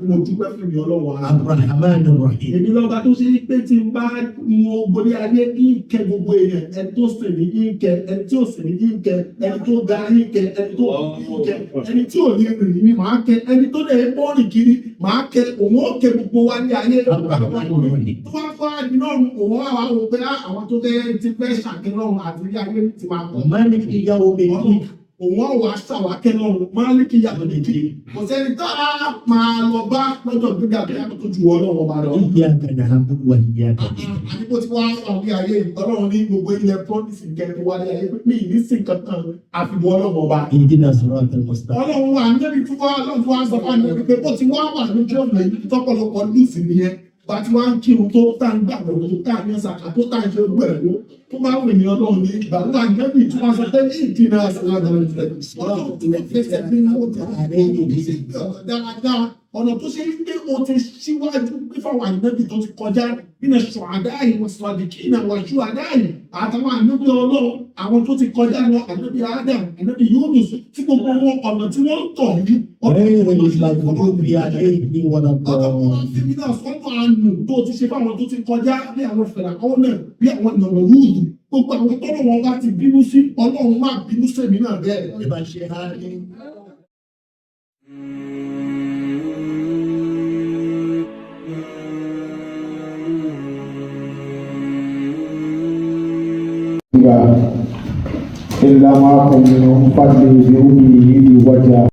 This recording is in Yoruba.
Mo dúpẹ́ fún mi, Ọlọ́run ara. الرحمن الرحيم. Èmi lọ́ba tó ṣe é pé tí n bá mú gborí ayé, ń kẹ gbogbo èèyàn. Ẹni tó sìn ní ń kẹ, ẹni tí ò sìn ní ń kẹ, ẹni tó ga ń kẹ, ẹni tó ń kẹ, ẹni tí ò ní rìn ní màá kẹ, ẹni tó lè bọ́ọ̀rìn kiri màá kẹ. Òun ó kẹ gbogbo wa ní ayé. الرحمن الرحيم. Tó bá fọ́ àdínọ́rùn, òun á wá wò pé àwọn tó fẹ́ ti fẹ́ ṣàkẹ́ lọ́run àti ilé ayé ti máa pọ̀. مالك يوم الدين. Òun ó wá ṣàwákẹ́ lọ́run. Máàlìkì yàtọ̀ nìdí, kò sẹ́ni tó á máa lọ bá lọ́jọ́ gbígbà bí wọ́n tó ju Ọlọ́run ọba lọ. إياك نعبد وإياك نستعين. Àti bó ti wá wà ní ayé yìí, Ọlọ́run ní gbogbo ilẹ̀ promise kẹ́ tó wá ní ayé pé mi ní sí kankan àfiwọ́ Ọlọ́run ọba. اهدنا الصراط المستقيم. Ọlọ́run wà níbi tí wọ́n, Ọlọ́run tí wọ́n sọ fún àná pé bó ti wá wà lójú ọ̀nà yìí, tọ́pọ̀lọpọ̀ lùsì nìyẹn. Bá ti wá ń kírun tó, tá ń gbàgbọ́ tó, tá ń yan sàkà tó, tá ń ṣe gbẹ̀rù tó bá wù ní Ọlọ́run ní gbàdúrà nẹ́bí tí wọ́n sọ pé ní ìdínà Ọlọ́run tí wọ́n fẹsẹ̀ nínú dáadáa, ọ̀nà tó ṣe ń pé o ti síwájú pé fáwọn ànábì tó ti kọjá nínú ṣùwádáyì wọn sọdìkì náà wà ṣùwádáyì àtàwọn ànábì Ọlọ́run, àwọn tó ti kọjá lọ, ànábì Adam, ànábì Yunus, tí gbogbo wọn, ọ̀nà tí wọ́n ń tọ̀ yìí. غير المغضوب عليهم ولا Ọlọ́run الضالين. fi mí náà sọ́nà àánú tó ti ṣe fáwọn tó ti kọjá, bí àwọn Fìràkọ́nà, bí àwọn Nàmọ̀rúdù, gbogbo àwọn tọ́lọ̀ wọn bá ti bínú sí, Ọlọ́run má bínú sèmi náà bẹ́ẹ̀. Ìbá ṣe á ní. إلا ما من فضله بأمه وجهه.